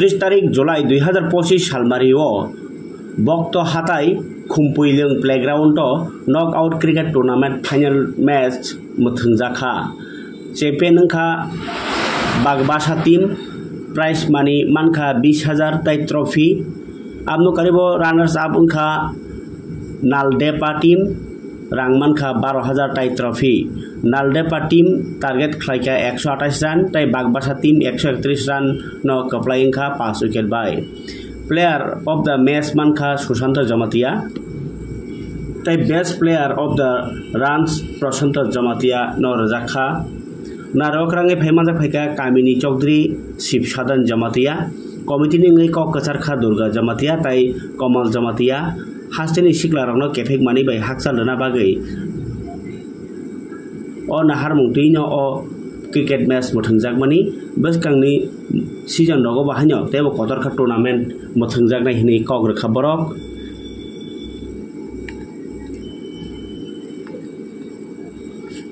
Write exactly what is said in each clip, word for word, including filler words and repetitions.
Tris tarik July dui hazar pochis salmari o Bokto Hatai Khumpuilwng playground o knockout cricket tournament final match mwthwngjakha. Champion wngkha Bagbasa team, prize money mankha bis hajar tai trophy. Aboni karibo runners up wngkha Naldepa team, rang mankha baro hajar tai trophy. Naldepa team target khlaikha ekso atais run tai Bagbasa team ekso ektris run no kwplai wngkha paanch wicket bai. Player of the match mankha Susanto Jamatia tai best player of the runs Prosanto Jamatia no rwjakha. Narwk rangwi phai manjak phaikha kamini Chaudhary Shiv Sadan Jamatia, committee ni wngwi kok kwcharkha Durga Jamatia tai Komal Jamatia, hasteni sikla rokno kephek manwi bai hakchal rwna bagwi o naharmung twino o cricket match mwthwngjakmani bwskangni season rogo bo haino teibo kotorkha tournament mwthwngjaknai hinwi kok rwkha borok.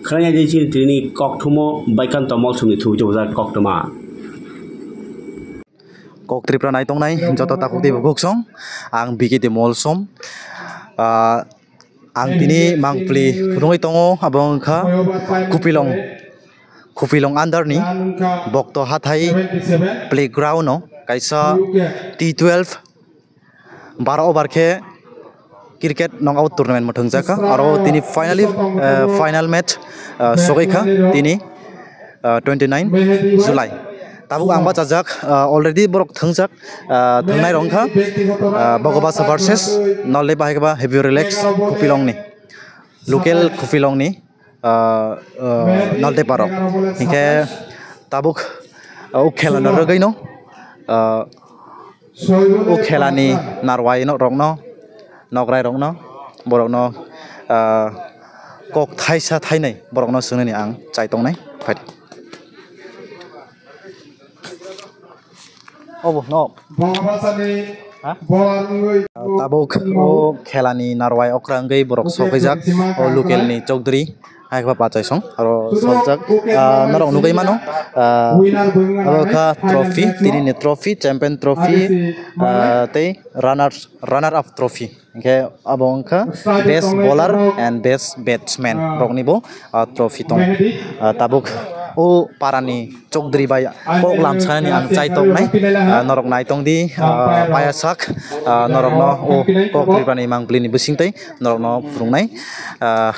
Khwlainai di chini tini kokthumo Baikanto Molsomni thubui tubujak koktwma. Kok Tripura naitongnai joto takhuk tei bukhuk song, ang B K T Molsom. Ah, ang tini mangpli phunugwi tongo, abo wngkha Khupilong, Khupilong under ni Bokto Hathai playground o kaisa T twelve baro over khe cricket knockout tournament mwthwngjakha. Aro tini finally, eh, final match, eh, sogwikha tini, eh, twenty nine July. Tabuk ang bachajak, eh, already borok thwngjak, eh, thwngnai rok wngkha, eh, Bogobasa versus Nolde bahai khe ba Happy Relax Khupilongni, local Khupilongni, eh, eh, Nolde parok. Hinkhe tabuk, eh, o khela no rwgwino, eh, o khelani narwai rokno, nokrai rokno, borokno, ah, kok thaisa thainwi borokno swngnani ang chai tongnai. Phai di. Obo, no. Ha? Tabuk o khelani narwai okra wngwi borok sokwijak, o local ni Chaudhary. Hai khe ba bachai song aro sokjak, ah, norok nugwi mano, ah, abo kha trophy, tini ni trophy, champion trophy, ah, tei runners, runner up trophy. Hinkhe abo wngkha best bowler and best batsman rokni bo, ah, trophy tong. Ah, tabuk o parani Chaudhary bai kok lamsanani ang chai tongnai, ah, norok nai tong di, ah, paya sak, ah, norokno o kok Tripurani mangpili ni bising tei norokno phwrwngnai, ah,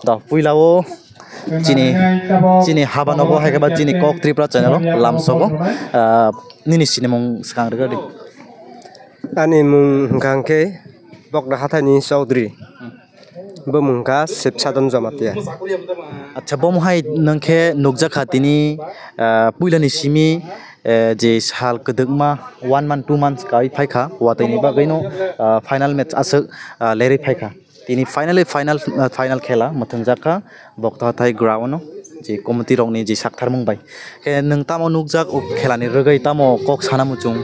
Da puila o chini, chini habano bo hai khe ba chini Kok Tripura channel o lamsogo. Ah, nini sinimung swkang rwgadi. Ani mung hwnkha hwnkhe Bokda Hathaini Chaudhary. Bumung hwnkha Sibsadon Jamatia. Acha, bomo hai nwng khe nukjakha tini, ah, puilani simi, eh, je sal kwdwkma one month, two months kai phaikha, watwi ni bagwi no, ah, final match aswk, ah, lerwi phaikha. Tini finally final, uh, final khela mwthwngjak kha Bokto Hathai ground o, je committee rokni je saktharmung bai. Khe nwng tamo nukjak o khelani rwgwi tamo kok sana muchung?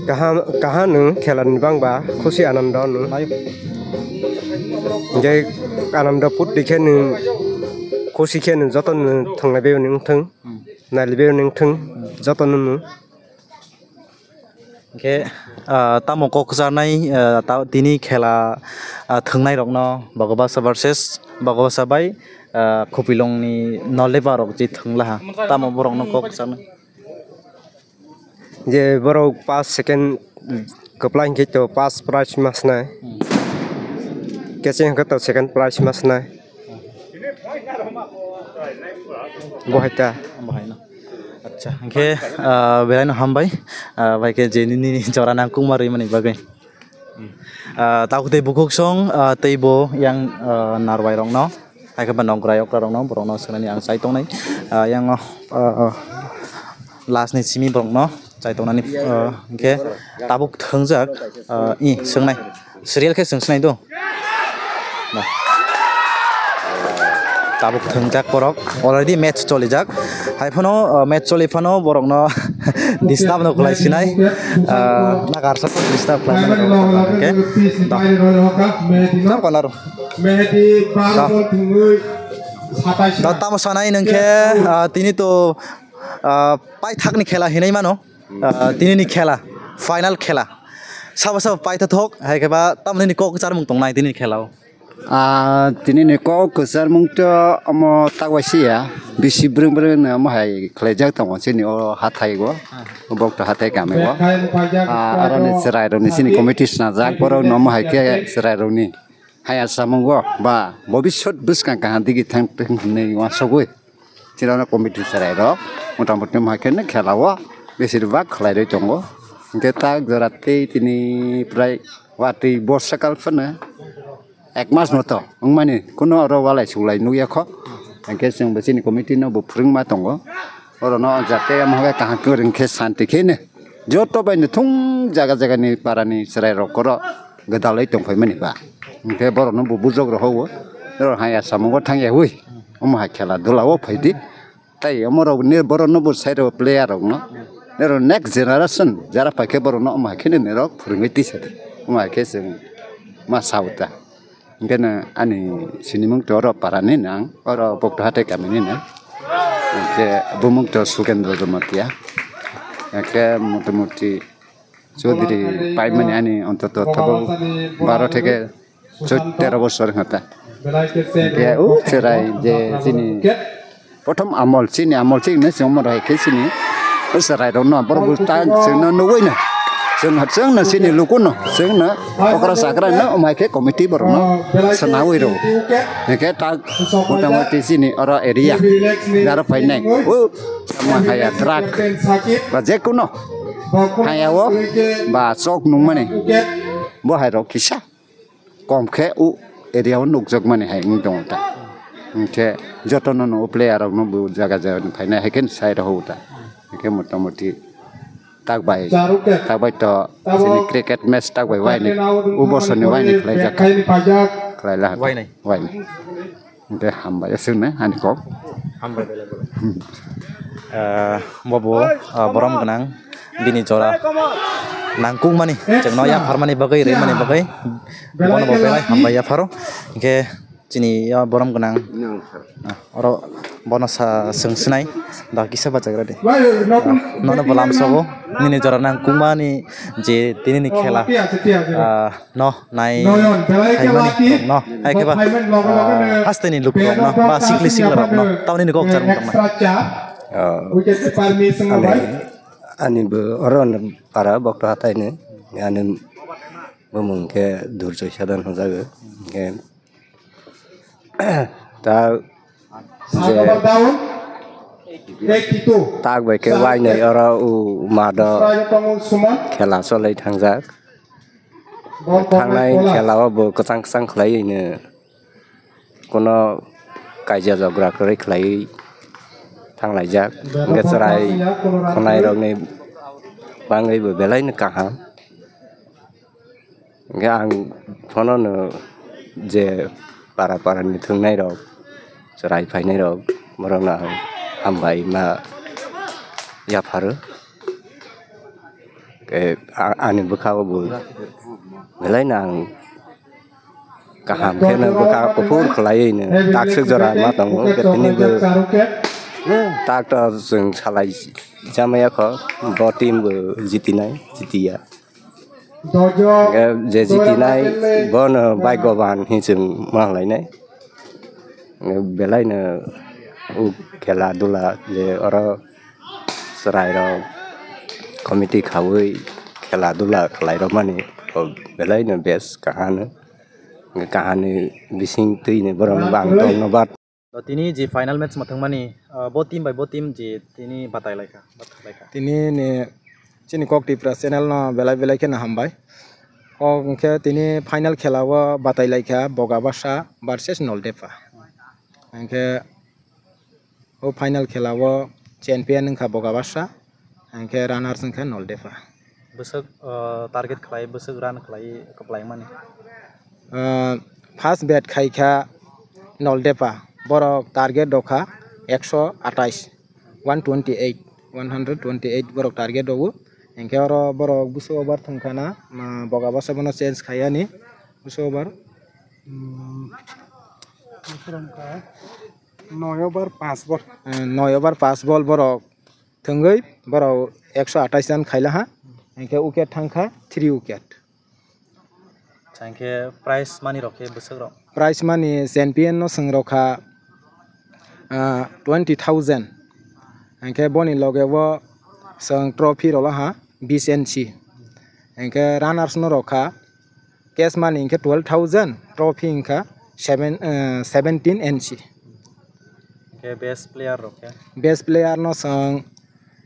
Kaham, kaham nwng khelani bangba khusi anando nwng. Hwnkhe anando put di khe nwng khusi khe nwng joto nwng thwnglai bai nwng thwng, nailai bai nwng thwng joto nwng. Hwnkhe, ah, tamo kok kwcharnai, ah, ta-, tini khela, ah, thwngnairokno Bogobasa versus Bogobasa bai, ah, Khupilongni Noldepa rok je thwnglaha, tamo borokno kok kwcharnai. Je borok first, second kwplai hinkhe to first prize ma swnai. Hmm. Kecheng hinkhe to second prize ma swnai. Bo hai ta. Bo hai no. Acha, hwnkhe, ah, belai no hambai. Ah, bai khe je nini jora nang kukma rwimani bagwi. Ah, tabuk tei bukhuk song, ah, tei bo yang, ah, narwai rokno, hai khe ba nokrai okra rokno, borokno swngnani ang chai tongnai. Ah, yang, ah, ah, last ni simi borokno chai tongnani, ah, hwnkhe tabuk thwngjak, ah, i swngnai. Serial khe chwng sinai do. Ba. Tabuk thwngjak borok. Already match cholijak. Hai phano, uh, match choli phano borokno disturb no khlai sinai. Uh, nagarsa disturb khlai mano. Okay. Da. Tam konar. Da. Da tamo sanai nwng khe, uh, tini to, uh, paithakni khela hinwi mano. Ah, tini ni khela, final khela. Sabo sabo paithathok, hai khe ba tamni ni kok charmung tongnai tini ni khela o. Ah, tini ni kok kwcharmung to omo takwai si ya. Bisi brwng brwng no omo hai khlaijak tongo chini o hathai o. O bokto hathai kami o. Ah, aro ni chwrai rok ni chini committee snajak borok no omo hai khe chwrai rok ni haya samung o ba bobiswt bwskang kaham digi thang thang hinwi uansugwi. Chini committee chwrai rok motamoti omo hai khe no khela o besir bak khlai rwi tongo. Hinkhe tak jora tei tini prai watwi borsa kal phano ek mas no to wngmani, kuno oro walai suklai nukya kho. Hinkhe chwng bo chini committee no bo phwrwngma tongo. Oro no jate omo hai kaham kwrwng khe santi khe no joto bai no thung jaga jaga ni para ni chwrai rok oro gwdalwi tongphai mani ba. Hinkhe borok no bo bujok rok o. Oro hai asamungo thang ya hui. Omo hai khela dula o phaidi. Tai omorok ni borok no bo side o player rok no. Nero next generation jara paikhe borok no omo hai khe ni nero phwrwngwi tisa di. Omo hai khe chwng ma sa o ta. Hinkhe no ani sinimung to oro para ni nang, oro bokto hatai kami ni nang. Hinkhe bumung to Sukendra Jamatia. Hinkhe motamuti Chaudhary paimani ani ontoto tabuk baro theke chod-, tero bosor hwnkha ta. Hinkhe o chwrai je chini prothom amol, chini amol chini chwngma rok hai khe chini o chwrai rok no borok bo ta chwngno nugwi no chwng, chwngno chini luku no chwngno okra chakra no omo hai khe committee borok no swnawi rw. Hinkhe ta motamuti chini oro area jaro phainai o omo hai truck ba je kuno Haya o ba chok nungmani bo hai rok kisa kom khe o area o nukjakmani hai wng tongo ta. Hinkhe jotono no o player rok no bo jaga jaga ni phainai hai khe sai rok ta. Hinkhe motamuti tak bai, tak bai to chini cricket match tak bai wainwi o bosor ni wainwi khlai jak kha. Khlai la wainwi. Wainwi. Hinkhe hambai aswk no ani kok. Hambai belai belai. Ah, bo bo, ah, borom gwnang bini jora nangkukmani chwngno yapharmani bagwi, rwmani bagwi bono bo belai hambai yapharo. Hinkhe chini ya borom gwnang, ah, oro bono sa swng swnai da kisa bachagra di. Ah, nono bo lamsogo nini jora nangkukmani je tini ni khela, ah, no nai khaimani rokno, hai khe ba, ah, hasteni lukurokno ba sikli siklarokno tamoni ni kok charwng tongma. Ah, ani, ani bo oro para bokto hatai ni, ani bumung khe Durjoy Sadan hwnjago. Hinkhe ta je tak bai khe wainai oro o mado khela cholai thangjak. Thangnai khela o bo kwchang kwchang khlaiwi no kuno kaijak jokra kwrwi khlaiwi thanglaijak. Hinkhe chwrai khwnai rokni bangwi bo belai no kaham. Hinkhe ang phano no je para para ni thwngnai rok, chwrai phainai rok, borok no ang hambai ma yapharo. Khe a-, ani bwkha o bo belai no ang kaham khe no bwkha kuphur khlaiwi no takswk jora ma tongo, khe tini bo tak to chwng salai jamaya kho, bo team bo jitinai, jitiya. Hwnkhe je jitinai bono bhagyaban hinwi chwng ma lainai. Hwnkhe belai no o khela dula je oro chwrai rok committee khaui khela dula khlai rwmani belai no best kaham no. Hwnkhe kaham ni bising twi ni borok no bang tong no bat. To tini je final match mwthangmani, ah, bo team bai bo team je tini batai laikha, batai laikha. Tini ni chini Kok Tipra channel no belai belai kheno hambai. O hwnkhe tini final khela o batai laikha Bogabasa versus Noldepa. Hwnkhe o final khela o champion wngkha Bogabasa. Hwnkhe runners wngkha Noldepa. Bwswk, ah, target khlai, bwswk run khlai, kwplaimani? Ah, first bat khaikha Noldepa, borok target rwkha ekso atais, one twenty eight, one hundred twenty eight borok target rwo. Hwnkhe oro borok bwswk over thwngkhana, ah, Bogabasa bono change khaiyani, bwswk over, hmm, bwswk wngkha noi over paanch ball. Eh, noi over paanch ball borok Thwngwi borok ekso atais run khaila ha, hinkhe wicket thangkha three wicket. Acha, hinkhe prize money rok khe bwswk rok? Prize money champion no chwng rokha, ah, twenty thousand. Hinkhe boni loge o chwng trophy rwla ha bis N C. Hinkhe runners no rokha cash money hinkhe twelve thousand, trophy hinkha seven, eh, seventeen N C. Hinkhe best player rok khe? Best player no chwng,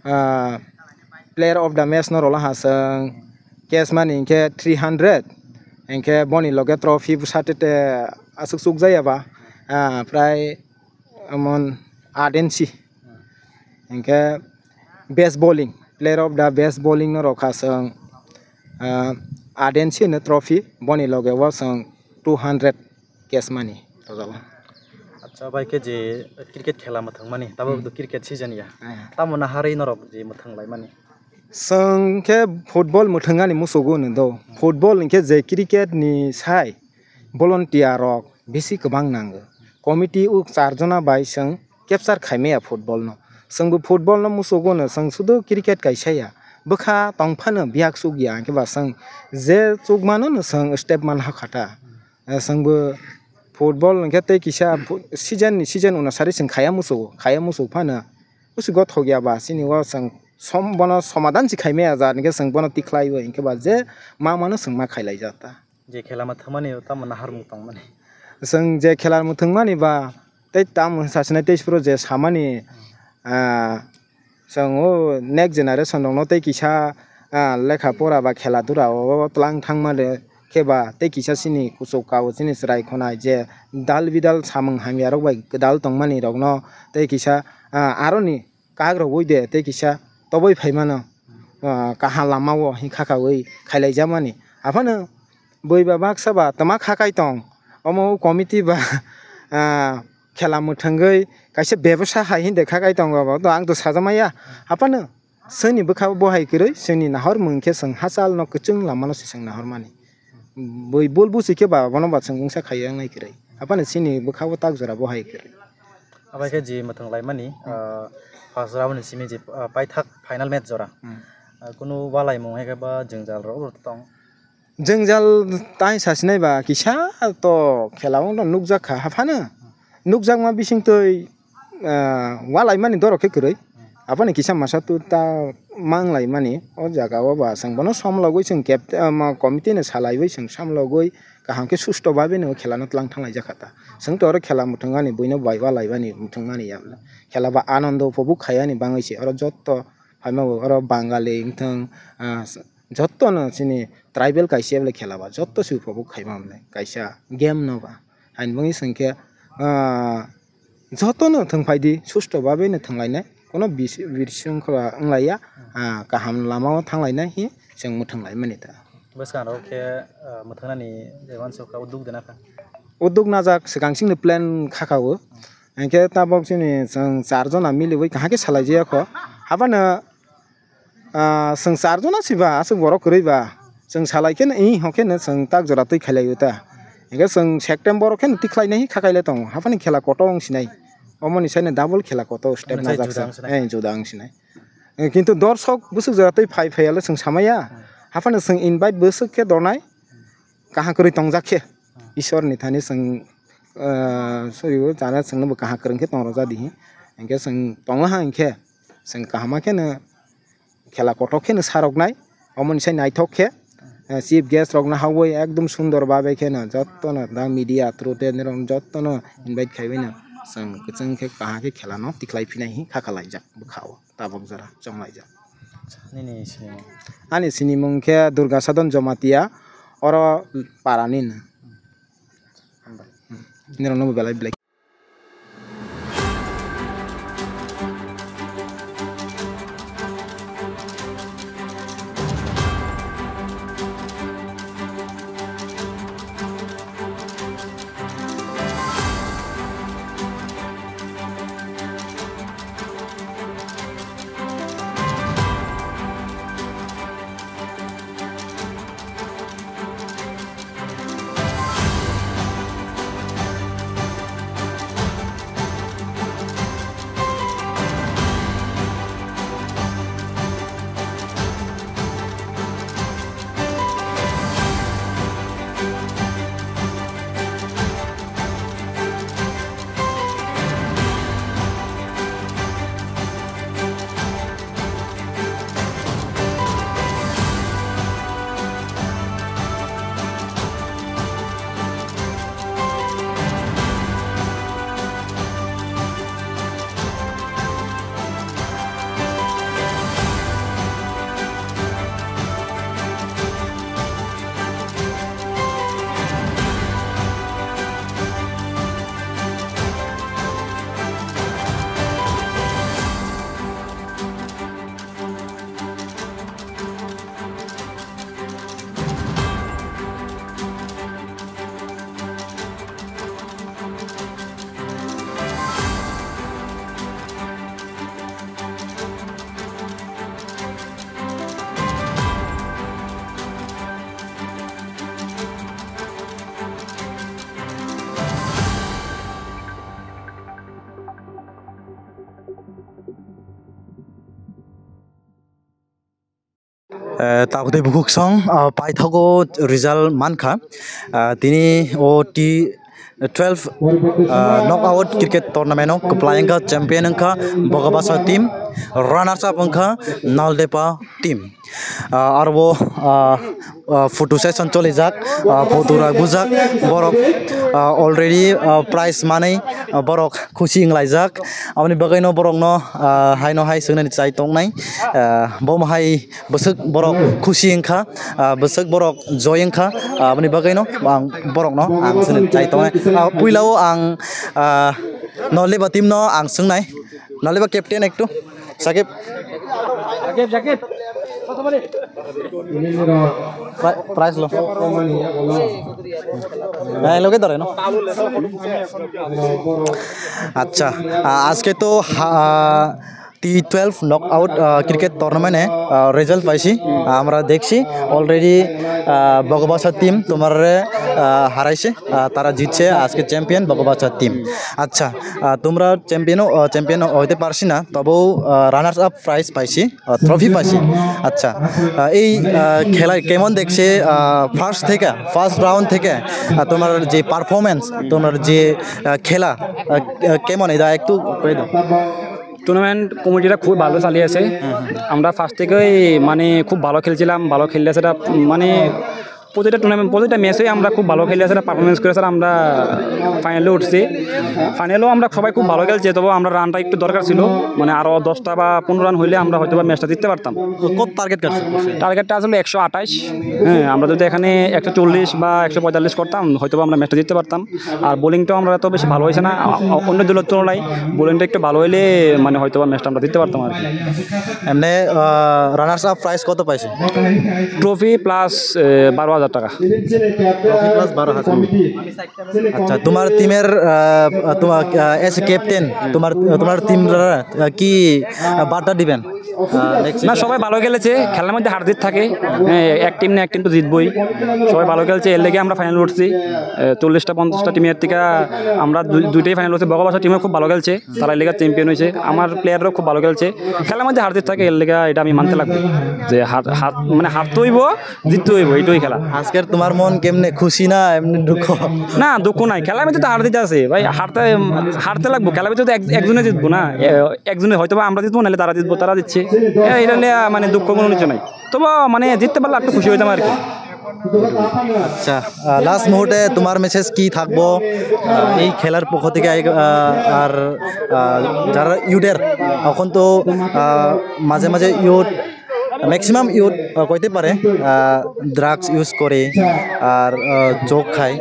ah, player of the match no rwla ha chwng cash money hinkhe three hundred, hinkhe boni loge trophy bwsa tete aswk chukjaya ba, ah, prai emon aat N C. Hinkhe best bowling, player of the best bowling no rokha chwng, ah, aat N C no trophy, boni loge o chwng two hundred cash money rwjala. Acha, bai khe je cricket khela mwthangmani, tabuk Hmm. do cricket season ya. Ah. Tamo naharwi norok je mwthang laimani? Chwng khe football mwthangani musugo hwno do. Football hinkhe je cricket ni sai volunteer rok bisi kwbang nango. Committee o char jona bai chwng capture khaimaya football no. Chwngbo football no musugo hwno, chwng sudu cricket kaisa ya. Bwkha tongphano biyak chukya, hinkhe ba chwng je chukmano no chwng step man hakha ta. Eh, chwngbo football hinkhe tei kisa phu-, season ni season onusari chwng khaya musugo, khaya musuk phano. Usi gothok ya ba, chini o chwng som-, bono somadan si khaimaya ja, hinkhe chwng bono tikhlaiwi, hinkhe ba je ma mano chwng ma khailaijak ta. Je khela mwthangmani tamo naharmung tongmani? Chwng je khela mwthangmani ba, tei tamo sasinai tei suro je samani, ah, chwng o next generation rokno tei kisa, ah, lekha pora ba khela dura o tlang thangma le khe ba tei kisa chini kuchuk kao chini chwrai khwnai je dal bidal samung hamya rok bai kwdal tongmani rokno tei kisa, ah, aroni kak rogwi de tei kisa toboi phaimano, ah, kaham lama o hinkha kawi khailai jakmani. Aphano bui ba baksa ba twma kha kai tong, omo committee ba, ah, khela mwthangwi kaisa bebasa hai hinde kha kai tongo, bo to ang to sajakmaya. Aphano chwngni bwkha bo hai kwrwi, chwngni nahor mung khe chwng hachal no kwchwng lama no se chwng nahor mani. Bui bul busi khe ba bono ba chwng wngsa khai yang nai kwrwi. Aphano chini bwkha bo tak jora bo hai kwrwi. Abai khe je mwthang laimani, ah, first round ni simi je, ah, paithak final match jora. Hmm. Ah, kunu walaimung hai khe ba jwngjal rok tong? Jwngjal tai sasinai ba kisa to khela o no nukjak kha, haphano nukjakma bisingtwi, ah, walaimani dorok khe kwrwi. Aphano kisa masa tu ta manglaimani o jaga o ba chwng bono somlogwi chwng kep-, ah, ma committee no salaiwi chwng somlogwi kaham khe susto babe no khela no tlang thanglaijak kha ta. Chwng to oro khela mwthangmani buino bai walaimani mwthangmani ya khela ba anondo upobhog khaiyani bangwi se oro jotto phaima bo oro Bangali wngthang, ah, Jotto no chini tribal kaisa ya bole khela ba, jotto se upobhog khaima mwnai kaisa game no ba. Haini bagwi chwng khe, ah, jotto no thwng phai di, susto babe no thwng lainai, kono bis-, bisrwngkha wng laiya, ah, kaham lama o thang lainai hi chwng mwthang lai mani ta. Bwskango khe, ah, mwthang nani je uansuk kha, o duk de na kha? O duk najak swkang sing ni plan kha kha o. Hinkhe tabok chini chwng char jona miliwi kaham khe salai jaya kho. Haphano, ah, chwng char jona si ba, aswk borok kwrwi ba. Chwng salai khe no, ih, hokhe no chwng tak jora twi khailai o ta. Hinkhe chwng September o khe no tikhlai nai kha khailai tongo. Haphano khela koto wng sinai. Omoni sai no double khela koto step Omo sai najak juda sa. Wng sinai. Eh, juda wng sinai. Eh, kintu dorsok bwswk jora twi phai phai ya le chwng samaya. Hmm. Haphano chwng invite bwswk khe dornai. Kaham kwrwi tongjak khe, Isor ni thani chwng, ah, sorry, o chana chwngno bo kaham kwrwng khe tong rwjak di hi. Hinkhe chwng tongla ha hinkhe, chwng kaham khe no khela kothok khe no sa rwknai, omo ni sai naithok khe, eh, chief guest rok no hawi ekdom sundor babe khe no jotto no da media through te norok jotto no invite khaiwi no chwng kwchwng khe kaham khe khela no tikhlai phinai hi kha kha laijak bwkha o. Tabok jora chonglaijak. Nini sinimung? Ani sinimung khe Durga Sadon Jomatia, oro parani no. Hambai. Nirok no bo belai belai. Eh, tabuk tei bukhuk song, ah, paithago result mankha. Ah, tini o T twelve, ah, knockout cricket tournament o kwplai wngkha, champion wngkha Bogobasa team, runners up wngkha Naldepa team. Ah, aro, ah, ah, photo session cholijak, ah, photo rok bujak, borok, ah, already, ah, prize manwi, ah, borok khusi wnglaijak. Aboni bagwino borokno, ah, haino hai swngnani chai tongnai. Ah, bo hai bwswk borok khusi wngkha, ah, bwswk borok joy wngkha, ah, aboni bagwino ang borokno ang swngnani chai tongnai. Ah, puilao ang, ah, Naldepa team no ang swngnai. Naldepa captain ektu. Sakib. Pri-, prize lo. Eh, loge dore no. আচ্ছা, আ-, আজকে তো হা-, টি twelve knockout, আ, ক্রিকেট টুর্নামেন্টে, আ, রেজাল্ট পাইছি। আ, আমরা দেখছি অলরেডি, আ, বগবাসা টিম তোমারে, আ, হারাইছে। আ, তারা জিতছে, আজকে চ্যাম্পিয়ন বগবাসা টিম। আচ্ছা, আ, তোমরা চ্যাম্পিয়নও, আ, চ্যাম্পিয়ন হইতে পারছি না, তবুও, আ, রানার্স আপ প্রাইজ পাইছি, আ, ট্রফি পাইছি। আচ্ছা, আ, এই, আ, খেলায় কেমন দেখছে, আ, ফার্স্ট থেকে, ফার্স্ট রাউন্ড থেকে, আ, তোমার যে পারফরম্যান্স, তোমার যে, আ, খেলা, আ, আ, কেমন এটা একটু কয়ে দাও। টুর্নামেন্ট কমিটিরা খুব ভালো চালিয়েছে। আমরা ফার্স্ট থেকেই মানে খুব ভালো খেলছিলাম, ভালো খেললে সেটা মানে প্রতিটা টুর্নামেন্ট, প্রতিটা ম্যাচেই আমরা খুব ভালো খেলে, সেটা পারফরমেন্স করে, স্যার, আমরা ফাইনালে উঠছি। ফাইনালেও আমরা সবাই খুব ভালো খেলছে, তবু আমরা রানটা একটু দরকার ছিল, মানে আরও দশটা বা পনেরো রান হইলে আমরা হয়তো বা ম্যাচটা জিততে পারতাম। কত টার্গেট কাটছে? টার্গেটটা আসলে একশো আঠাশ। হ্যাঁ, আমরা যদি এখানে একশো চল্লিশ বা একশো পঁয়তাল্লিশ করতাম, হয়তো বা আমরা ম্যাচটা জিততে পারতাম। আর বোলিংটাও আমরা তো বেশি ভালো হয়েছে না, অ-, অন্য দলের তুলনায় বোলিংটা একটু ভালো হইলে মানে হয়তো বা ম্যাচটা আমরা জিততে পারতাম আর কি। এমনি, আহ, রানার্স আপ প্রাইজ কত পাইছো? ট্রফি প্লাস, এ, বারো হাজার টাকা। ট্রফি প্লাস বারো হাজার। আচ্ছা, তোমার টিমের, আহ, তোমার, আহ, এজ এ ক্যাপ্টেন, তোমার, তোমার টিমরা, আহ, কি, আহ, বার্তা দিবেন? আহ, নেক্সট না, সিজন। সবাই ভালো খেলেছে, খেলার মধ্যে হার জিত থাকে। হ্যাঁ, এক টিম না এক টিম তো জিতবই। সবাই ভালো খেলছে, এর লেগে আমরা ফাইনাল উঠছি। এ, চল্লিশটা পঞ্চাশটা টিমের থেকে আমরা দুই-, দুইটাই ফাইনাল উঠছি। বগবাসা টিমও খুব ভালো খেলছে, তারা এই লিগের চ্যাম্পিয়ন হয়েছে। আমার প্লেয়াররাও খুব ভালো খেলছে। খেলার মধ্যে হার জিত থাকে, এর লেগে এটা আমি মানতে লাগবে যে হার, হার, মানে হারতে হইব, জিততে হইব, এইটাই খেলা। আজকের তোমার মন কেমনে, খুশি না এমনি দুঃখ? না, দুঃখ নাই, খেলার মধ্যে তো হার জিত আছে ভাই। হারতে, হারতে লাগবো, খেলার মধ্যে তো এক-, একজনে জিতবো না। এ, একজনে হয়তো বা আমরা জিতবো, নাহলে তারা জিতবো, তারা জিতছে। এ, এটা নিয়ে মানে দুঃখ কোনো কিছু নাই। তবু মানে জিততে পারলে একটু খুশি হইতাম আর কি। আচ্ছা, আহ, লাস্ট মুহূর্তে তোমার মেসেজ কি থাকবো, আহ, এই খেলার পক্ষ থেকে? আহ, আর, আহ, যারা ইউথের, এখন তো, আহ, মাঝে মাঝে ইউথ, ম্যাক্সিমাম ইউথ, আহ, কইতে পারে, আহ, ড্রাগস ইউজ করে আর, আহ, জোক খায়।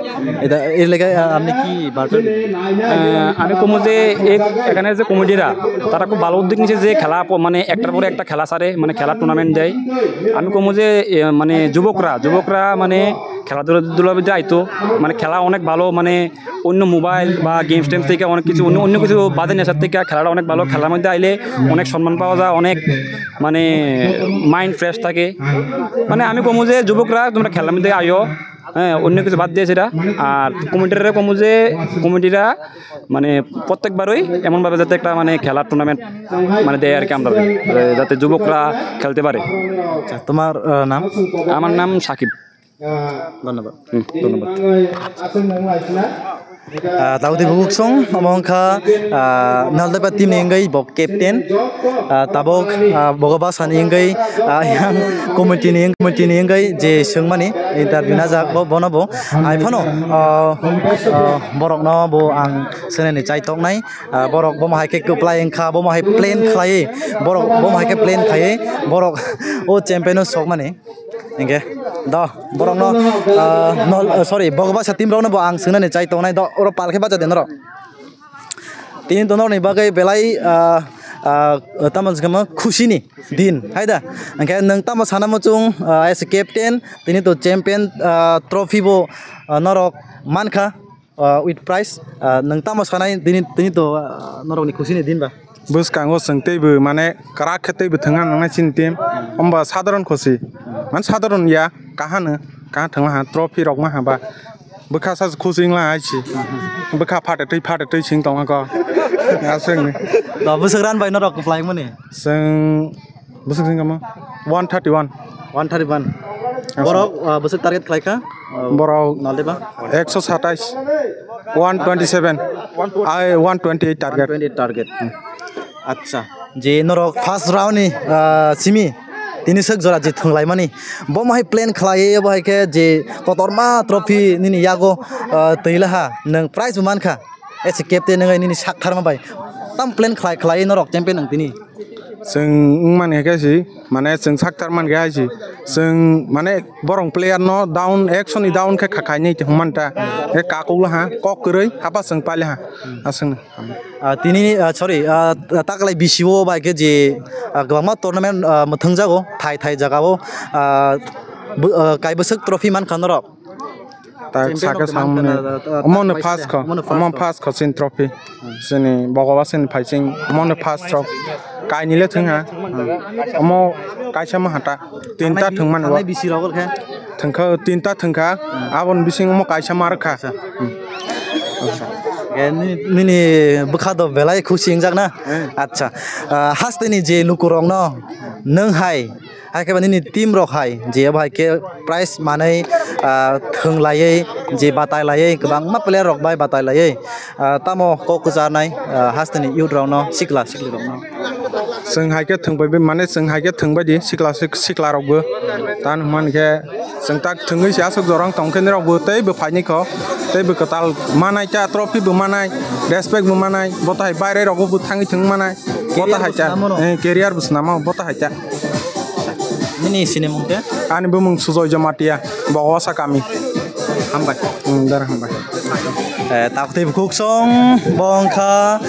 এটা, এর লেগে, আহ, আপনি কি বার্তা দিবেন? আহ, আমি কমু যে এক-, এখানে যে কমিটিরা, তারা খুব ভালো উদ্যোগ নিচ্ছে যে খেলা প-, মানে একটার পরে একটা খেলা সারে, মানে খেলার টুর্নামেন্ট দেয়। আমি কমু যে, এ, মানে যুবকরা, যুবকরা মানে খেলাধুলা, ধুলার মধ্যে আইতো, মানে খেলা অনেক ভালো, মানে অন্য মোবাইল বা গেমস টেমস থেকে অনেক কিছু, অন্য, অন্য কিছু বাদে নেশার থেকে খেলাটা অনেক ভালো। খেলার মধ্যে আইলে অনেক সম্মান পাওয়া যায়, অনেক মানে মাইন্ড ফ্রেশ থাকে। মানে আমি কমু যে যুবকরা তোমরা খেলার মধ্যে আইও, হ্যাঁ, অন্য কিছু বাদ দিয়ে সেটা। আর কমিটিরা কমু যে কমিটিরা মানে প্রত্যেকবারই এমনভাবে যাতে একটা মানে খেলার টুর্নামেন্ট মানে দেয় আর কি আমরা, যাতে যুবকরা খেলতে পারে। আচ্ছা, তোমার, আহ, নাম? আমার নাম সাকিব। ধন্যবাদ। হুম, ধন্যবাদ। Ah, tabuk tei bukhuk song, omo wngkha, ah, Naldepa team ni wngwi bo captain. Ah, tabuk, ah, bogo bwsa ni wngwi, ah, yang committee ni, committee ni wngwi je swngmani interview najak bo, bono bo. Hai phano, ah, ah, borokno bo ang swnani chai toknai. Ah, borok bomo hai khe kwplai wngkha, bomo hai plan khlaiwi, borok bomo hai khe plan khaiwi, borok o champion o sokmani. Hingke, do, borokno, ah, nol, ah, sorry, Bogobasa team rokno bo ang swngnani chai tongnai, do, oro palkhe bacha de norok. Tini to norokni bagwi belai, ah, ah, tamo wngkha khusi ni din, hai da? Hingke nwng tamo sana muchung, ah, as a captain, tini to champion, ah, trophy bo, ah, norok mankha. Ah, with prize, ah, nwng tamo sanai tini, tini to, ah, norokni khusini din ba? Bwskango chwng teibo mane kwrak khe teibo thwngna nangnai chini team. Hwnba sadharon khusi. Mane sadharon ya, kahano, kaha thwngma ha, trophy rok ma ha ba. Bwkha sa khusi wngla hai si. Bwkha phate twi, phate twi sing tongma ko. Aswk ni. To bwswk ran bai norok kwplai mani? Chwng bwswk sing kama? One thirty one. One thirty one. Borok, ah, bwswk target khlai kha? Ah, Borok Naldiba? Ekso satais. One twenty seven. Ai, one twenty eight target. One twenty eight target. Acha. Je norok first round ni, ah, simi tini swk jora je thwnglaimani. Bo mohai plan khlai, bo hai khe je kotorma trophy nini yago, ah, twi laha, nwng prize bo mankha. As a captain nwng nini sak tharma bai. Tam plan khlai khlai norok champion nwng tini. Chwng wngmani hai khe si, mane chwng sak tharmani hai si. Chwng mane borok player no down, action ni down khe kha khainai tongmani ta. Khe kakuk laha, kok kwrwi, hapa chwng pai laha. Aswkno. Ah, tini, ah, sorry, ah, taklai B C O bai khe je, ah, kwbangma tournament, ah, mwthangjago, thai thai jagao, ah, bu-, ah, kaibwswk trophy mankha norok. Tak Champion saka of the samni. Month, ah, ah, Omo no tak first ko. Omo no first Omo ko. First ko sin trophy. Sini bogoba sin phai sing. Omo no first trophy. Kaini le thwng ha. Omo kaisa ma hata. Tinta thwng mani bo. Tanai bisi rogor khe. Thwngkha, tinta thwngkha. Aboni bising omo kaisa ma rwkha. Acha. Hmm. Acha. Eh, nini, nini bwkha do belai khusi wngjak na? Eh. Acha. Ah, hasteni je lukurok no nwng hai, hai khe ba nini team rok hai je abo hai khe prize manwi, ah, thwnglaiwi, je batai laiwi, kwbangma player rok bai batai laiwi, ah, tamo kok kwcharnai, ah, hasteni youth rok no, sikla sikli rok no. Chwng hai khe thwngbai, mane chwng hai khe thwngbai di sikla sik-, sikla rok bo. Tamo hwn khe chwng tak thwngwi se aswk jorang tong khe nirok bo tei bo phaini kho, tei bo kwtal manai cha trophy bo manai, respect bo manai, bo tai bai rok bo thangwi thwng manai. Bo ta Career hai bo cha, swnamo no? Eh, career bo swnamo, bo ta hai cha. Nini sinimung khe? Ani bumung Sujoy Jamatia, Bogosa kami. Hambai. Hmm, dar hambai. Eh, taktwi bukhuk song, bo wngkha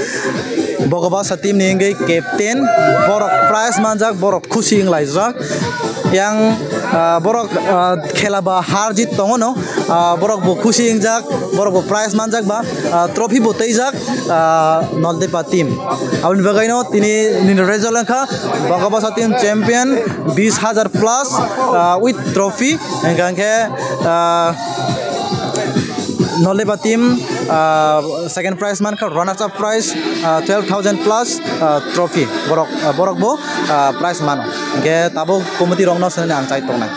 Bogosa team ni wngwi captain, borok prize manjak, borok khusi wnglaijak. Yang, ah, borok, ah, khela ba har jit tongo no, ah, borok bo khusi wngjak, borok bo prize manjak ba, ah, trophy bo twijak, ah, Noldepa team. Aboni bagwi no tini nini result wngkha Bogobasa team champion bis hajar plus, ah, with trophy. Hingkha hingkhe, ah, Noldepa team, ah, second prize mankha, runners up prize, ah, twelve thousand plus, ah, trophy. Borok, ah, borok bo, ah, prize mano. Hingkhe tabuk committee rokno swnani ang chai tongnai.